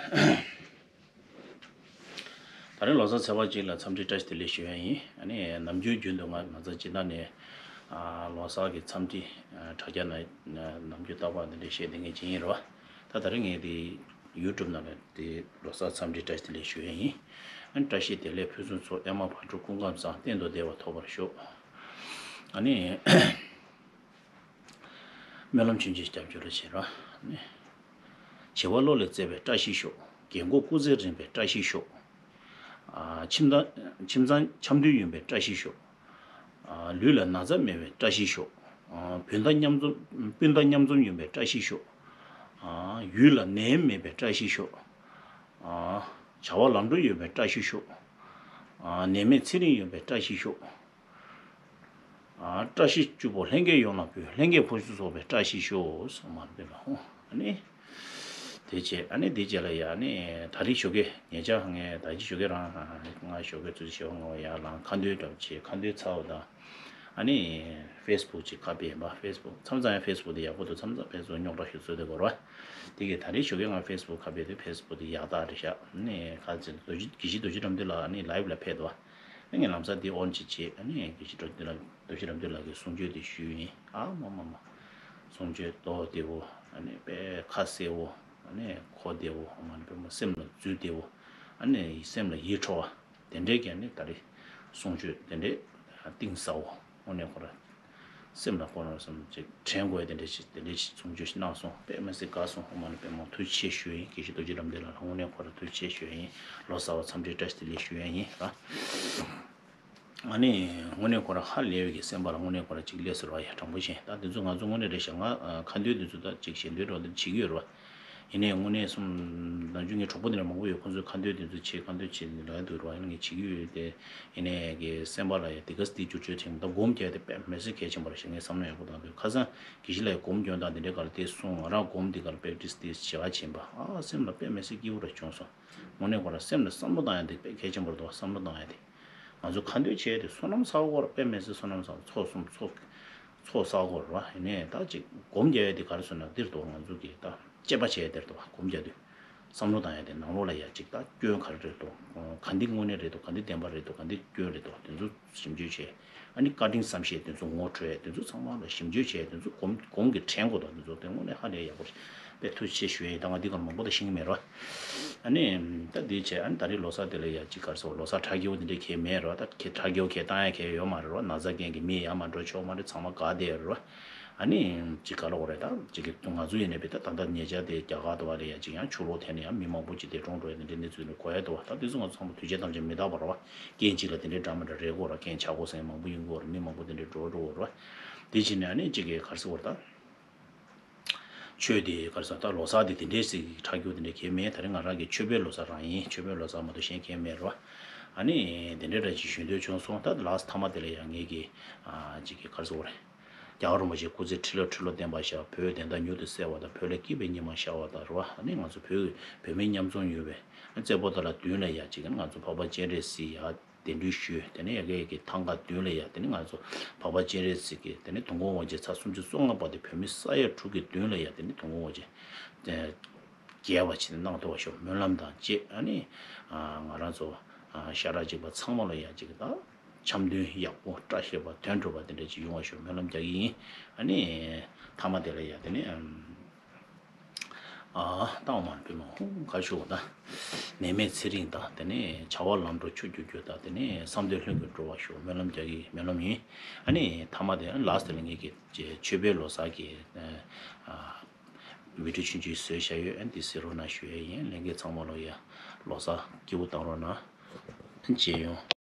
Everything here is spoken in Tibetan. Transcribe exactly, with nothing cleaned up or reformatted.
ད་རིང་ལོ་གསར་ཚེས་པ་གཅིག་ལ་འཚམས་འདྲི་བཀྲ་ཤིས་བདེ་ལེགས་ཞུ་ཡ་ཡིན། ཨ་ནི་ནམ་རྒྱུན་རྒྱུན་དུ་ང་ང་ཚོ་སྤྱི་ཟླ་ནས་ཨ་ལོ་གསར་གྱི་འཚམས་འདྲི་ཨ་དྲ་རྒྱ་ནང་ནམ་རྒྱུན་རྟག་པར་འདི་འདྲ་བཤད་བསྡད་མཁན་ཅིག་ཡིན་རེད་བ། ད་ད་རིང་ངས་དེ་ཡུ་ཊུབ་ནང་ལ་དེ་ལོ་གསར་འཚམས་འདྲི་བཀྲ་ཤིས་བདེ་ལེགས་ཞུ་ཡ་ཡིན། ཨ་ནི་བཀྲ་ཤིས་བདེ་ལེགས་ཕུན་སུམ་ཚོགས། ཨེ་མ་བག་གྲོ་སྐུ་ཁམས་བཟང་། གཏན་དུ་བདེ་བ་ཐོབ་པར་ཤོག། ཨ་ནི། སྨོན་ལམ་ཆུང་ཆུང་ཞིག་རྒྱབ་སྐྱོར་བྱེད་རོགས། བྱེ་བ་བློ་ལས་བཙལ་བའི་བཀྲ་ཤིས་ཤོག། རྒན་གོག་སྐུ་ཚེ་རིང་བའི་བཀྲ་ཤིས་ཤོག། ཁྱིམ་ཚང་ཁྱིམ་ཚང་འཆམ་མཐུན་ཡོང་བའི་བཀྲ་ཤིས་ཤོག། ལུས་ལ་ན་ཚ་མེད་པའི་བཀྲ་ཤིས་ཤོག། བུན་བདག་མཉམ་འཛོམས་སྤུན་ཟླ་མཉམ་འཛོམས་ཡོང་བའི་བཀྲ་ཤིས་ཤོག། ཡུལ་ལ་ནད་ཡམས་མེད་པའི་བཀྲ་ཤིས་ཤོག། བྱ་བ་ལམ་འགྲོ་ཡོང་བའི་བཀྲ་ཤིས་ཤོག། ནད་མེད་ཚེ་རིང་ཡོང་བའི་བཀྲ་ཤིས་ཤོག། ཨ། བཀྲ་ཤིས་བཅུ་པོ་ལྷན་རྒྱས་ཡོངས་ལ་ཕུལ། ལྷན་རྒྱས་ཕུན་སུམ་ཚོགས་པའི་བཀྲ་ཤིས་ཤོག་གསུངས་མ་རེད་པས་ལགས། ཨ་ནི། དེ་བྱས་ཨ་ནི་དེ་རྗེས་ལ་ཡ་ཨ་ནི་ད་རེས་ཞོགས་ཀས་ཉེ་ཆར་ངས་ད་ཅི་ཞོགས་ཀས་རང་ང་ཞོགས་ཀས་ཚོད་ཆེ་བ་ངོ་ཡ་ལང་ཁ་འདོན་འདྲ་བྱས་ཁ་འདོན་ཚར་བ་དང་། ཨ་ནི་ཕེ་སི་བུག་ཅིག་ཁ་ཕྱེ་ཡིན་པ། ཕེ་སི་བུག་མཚམས་མཚམས་ཡང་ཕེ་སི་བུག་དེ་ཡག་པོ་འདུག་མཚམས་མཚམས་ཕེ་སི་བུག་རྙོག་དྲ་ཞིག་བཟོས་བསྡད་ཀྱི་ཡོད་རེད་བ། དེ་གིས་ད་རེས་ཞོགས་ཀས་ང་ཕེ་སི་བུག་ཁ་ཕྱེ་དུས་ཕེ་སི་བུག་དེ་ཡག་རྟགས་རེད་ཤག་ཨ་ནི་ཁ་ཚིག་རྡོ་རྗེ་དགེ་བཤེས་རྡོ་རྗེ་དགྲ་འདུལ་ལགས་ཨ་ནི་ལའིབ་ལ་ཕེབས་འདུག་བ། ངས་ལམ་སང་འདི་ཨོན་ཅིག་བྱས། ཨ་ནི་དགེ་བཤེས་རྡོ་རྗེ་རྡོ་རྗེ་རབ་འདུལ་ལགས་ཀྱི་གསུང་ཆོས་འདི་ཞུས་ཡིན། ཨ་མ་མ་མ། གསུང་ཆོས་རྡོ་བདེ་བོ། ཨ་ནི་དཔེ་ཁ་གསལ་བོ། ཨ་ནི་གོ་བདེ་བོ། ཨ་མ་ནི་དཔེ་མ་སེམས་ལ་འཛུལ་བདེ་བོ། ཨ་ནི་སེམས་ལ་ཡིད་འཕྲོག་པ། དེ་འདྲའི་གི་ཨ་ནི་ད་རེས་གསུང་ཆོས་དེ་འདྲའི་གཏིང་ཟབ་བོ། དངོས་གནས་ཁོ་རང་སེམས་ལ་ཁོ་རང་བསམ་ཅིག་དྲན་དགོས་དེ་འདྲའི་ཞིག་དེ་འདྲའི་ཞིག་གསུང་ཆོས་ཤིག་གནང་སོང་། དཔེ་མ་སྲིད་དགའ་སོང་། ཨ་མ་ནི་དཔེ་མ་ཐུགས་རྗེ་ཆེ་ཞུ་ཡིན། དགེ་བཤེས་རྡོ་རྗེ་རབ་འདུལ་ལགས་ལ་དངོས་གནས་ཁོ་རང་ཐུགས་རྗེ་ཆེ་ཞུ་ཡིན། ལོ་གསར་བ་འཚམས་འདྲི་བཀྲ་ཤིས་བདེ་ལེགས་ཞུ་ཡ་ཡིན་ར། ཨ་ནི་དངོས་གནས་ཁོ་རང་ཧ་ལས་པའི་གི་སེམས་པ་ལ་དངོས་གནས་ཁོ་རང་ཅིག་སླེབས་སོང་ར། ཡ་དྲང་པོ་བཤད། ད་དེ་ཚོ་ང་ཚོ་དངོས་གནས་རེད་ཤག་ང་ཨ་ཁ་འདོན་དེ་ཚོ་ད་ཅིག་ཞལ་འདོན་རོགས་དེ་བྱེད་ཀྱི་ཡོད་རེད་བ། ཡིན་ནའི་དངོས་གནས་སོང་ནམ་རྒྱུན་ངའི་གྲོགས་པོ་དེ་འདྲ་མང་པོ་ཡོད། ཁོང་ཚོས་ཁ་འདོན་དེ་ཚོ་བྱེད། ཁ་འདོན་བྱེད་ལབ་འདུག་ར། ཡིན་ནའི་ངས་བྱེད་ཀྱི་ཡོད་དེ། ཡིན་ནའི་གི་སེམས་པ་ལ་ཡ་དེ་ག་སྟེ་བསྒྱུར་བཅོས་བྱེད་ད་སྒོམ་རྒྱག་དེ་དཔེ་མི་སྲིད་གལ་ཆེན་པོ་རེད་ཤག་ངས་བསམ་བློ་ཡག་པོ་བཏང་དུས་ཁ་སང་དགེ་བཤེས་ལགས་ཀྱིས་སྒོམ་སྐྱོན་དང་དེ་འདྲའི་སྒང་ལ་དེ་གསུངས། ང་རང་སྒོམ་དེ་སྒང་ལ་པེག་ཊི་སི་དེ་བྱེད་ག་ཕྱིན་པ། ཨ་སེམས་ལ་དཔེ་མི་སྲིད་སྐྱིད་པོ་ར་བྱུང་སོང་། དངོས་གནས་ཁོ་རང་སེམས་ལ་བསམ་བློ་བཏང་ཡ་དེ་དཔེ་གལ་ཆེན་པོ་རེད་འདུག་བསམ་བློ་བཏང་ཡ་དེ། ང་ཚོ་ཁ་འདོན་བྱས་ཏེ་བསོད་ནམས་བསགས་ཀྱི་ཡོད་རེད། དཔེ་མི་སྲིད་བསོད་ནམས་བསགས། ཚོགས་གསུམ་ཚོགས་ཚོགས་བསགས་ཀྱི་ཡོད་རེད་བ། ཡིན་ནའི་ད་ཅིག་སྒོམ་རྒྱག་ཡ་དེ་ག་རེ་ཟེར་ན་འདིར་འདུག་ང་ཚོ་གི་ད་དཔྱད་པ་བྱས་ཡ་དེར་འདུག་སྒོམ་རྒྱག་དུས་བསམ་བློ་བཏང་ཡ་དེ་ནང་ལོགས་ལ་ཡ་ཅིག་ད་སྐྱོན་ག་རེ་རེད་འདུག་ག་འདི་དངོས་གནས་རེད་འདུག་ག་འདི་བདེན་པ་རེད་འདུག་ག་འདི་སྐྱོན་རེད་འདུག་དེ་ཚོ་ཞིབ་འཇུག་བྱས། ཨ་ནི་བཀའ་དྲིན་བསམ་ཤེས་དེ་ཚོ་ངོ་འཕྲོད་ཡ་དེ་ཚོ་ཚང་མ་ལ་ཞིབ་འཇུག་བྱས། དེ་ཚོ་སྒོམ་སྒོམ་གྱིས་དྲན་དགོས་འདུག་དེ་ཚོ་དེ་དངོས་གནས་ཧ་ལས་ཡག་པོ་རེད། དཔེ་ཐུགས་རྗེ་ཆེ་ཞུ་ཡ་ཡིན། ད་ང་འདི་གར་མང་པོ་ད་ཤེས་ཀྱི་མེད་རོ། ཨ་ནི་ད་འདི་བྱས། ཨ་ནི་ད་རེས་ལོ་གསར་དེ་ལ་ཡ་ཅིག་ག་རེ་ཟེར། ལོ་གསར་གྲ་རྒྱས་པོ་དེ་འདྲ་གང་ཡང་མེད་རོ། ད་གྲ་རྒྱས་པོ་གང་ཡང་བཏང་ཡ་གང་ཡང་ཡོད་མ་རེད་རོ། ན་ཚ་རྐྱེན་གྱིས་མི་ཡར་མར་འགྲོ་ཆོག་མ་རེད། ཚང་མ་འགག་བསྡད་ཡོད་རེད་རོ། ཨ་ནི་ཅིག་ག་རེ་ལབ་དགོས་རེད། ད་ཅིག་གི་ང་ཚོ་ཡིན་ནའི་བི་ད་ད་ལྟ་ཉེ་ཆར་དེ་རྒྱ་གར་དུ་བ་ལ་ཡ་ཅིག་ཡང་ཆུ་ལོག་ཐེབས་ནས་ཡང་མི་མང་པོ་ཅིག་འདས་གྲོངས་འགྲོ་ཡ་དེ་འདྲའི་གནས་ཚུལ་འདྲ་གོ་ཡ་འདུག་བ། ད་དེ་ཚོ་ང་ཚོ་ཚང་མ་དུས་ཆེན་ཐམས་ཅད་མི་རྟག་པ་རེད་བ། རྐྱེན་གཅིག་ལ་དེ་འདྲའི་འདྲ་མི་འདྲ་རེད་གོ་ར། རྐྱེན་ཆག་སྒོ་ཟེར་མང་པོ་ཡོང་གི་ཡོད་རེད། མི་མང་པོ་དེ་འདྲའི་འགྲོ་འགྲོ་གི་ཡོད་རེད་བ། དེ་བྱས་ནས་ཨ་ནི་ཅིག་གི་ག་རེ་ཟེར་དགོས་རེད་ད། ཆོས་དེ་ག་རེ་ཟེར། ད་ལོ་གསར་དེ་དེ་འདྲའི་ཟིག་གྲ་རྒྱས་དེ་འདྲ་གང་ཡང་མེད། ད་རེས་ང་རང་གི་མཆོད་པའི་ལོ་གསར་རང་ཡིན། མཆོད་པའི་ལོ་གསར་མ་གཏོགས་གཞན་གང་ཡང་མེད་རོ། ཨ་ནི་དེ་འདྲའི་འདྲ་ཅིག་ཞུ་འདོད་བྱུང་སོང་། ད་ལཱསི་མཐའ་མ་དེ་ལ་ཡང་ངེད་ཀྱི་ཨ་ཅིག་གི་ག་རེ་ཟེར་དགོས་རེད། རྒྱལ་བ་རིན་པོ་ཆེ་སྐུ་ཚེ་ཁྲི་ལོ་ཁྲི་ལོ་བརྟན་པར་བཞག་བོད་བདེན་མཐའ་མྱུར་དུ་གསལ་བ་དང་། བོད་ལ་སྐྱིད་པའི་ཉི་མ་ཤར་བ་དང་རོ། ཨ་ནི་ང་ཚོ་བོད་བོད་མི་མཉམ་འཛོམས་ཡོད་པའི་རྩེ་པོ་ཏ་ལ་མདུན་ལ་ཡ་ཅིག་ང་ཚོ་འཕགས་པ་སྤྱན་རས་གཟིགས་ཡ་གདན་འདྲེན་ཞུས། དེ་ནས་ཡ་གི་ཡ་གི་ཐང་ག་མདུན་ལ་ཡ་དེ་ནས་ང་ཚོ་འཕགས་པ་སྤྱན་རས་གཟིགས་ཀྱི་དེ་ནས་དུས་འཁོར་དབང་ཆེན་ཚར་སུམ་ཅུ་སོ་ལྔ་པ་དེ་བོད་མི་ས་ཡ་དྲུག་གི་མདུན་ལ་ཡ་དེ་ནས་དུས་འཁོར་དབང་ཆེན་རྒྱས་པ་བྱས་ནས་གནང་ཐུབ་པ་ཤོག་སྨོན་ལམ་དང་བཅས། ཨ་ནི་ང་རང་ཚོ་ཤ་ཁྲག་གཅིག་པ་ཚང་མ་ལ་ཡ་ཅིག་ད་འཆམ་མཐུན་ཡག་པོ་བཀྲ་ཤིས་པ་དོན་འགྲུབ་པ་དེ་འདྲ་ཅིག་ཡོང་བ་ཤོག་སྨོན་ལམ་རྒྱག་གི་ཡིན། ཨ་ནི་མཐའ་མ་དེ་ལ་ཡ་དེ་ནས་ཨ་ཏང་མང་པོས་མ་ཧུང་ག་ཤོག་ད། ནད་མེད་ཚེ་རིང་དང་། དེ་ནས་བྱ་བ་ལམ་འགྲོ་ཕྱུག་འགྱུར་རྒྱུ་དང་། དེ་ནས་བསམ་དོན་ལྷུན་གྱིས་འགྲུབ་པ་ཤོག་སྨོན་ལམ་རྒྱག་གི་སྨོན་ལམ་ཡིན། ཨ་ནི་མཐའ་མ་དེ་ལཱསི་དེ་ལ་ངེད་ཀྱི་མཆོད་པའི་ལོ་གསར་གྱི་ཨ་བི་ཌིའོ་ཆུང་ཆུང་བཟོས་བཞག་ཡོད། ཨ་ནི་དེ་གཟིགས་རོགས་གནང་ཞུ་ཡས་ཡིན། ལྷན་རྒྱས་ཚང་མ་ལ་ཡ་ལོ་གསར་སྐྱིད་པོ་བཏང་རོགས་གནང་། ཨ་ནི་མཇལ་ཡོང་།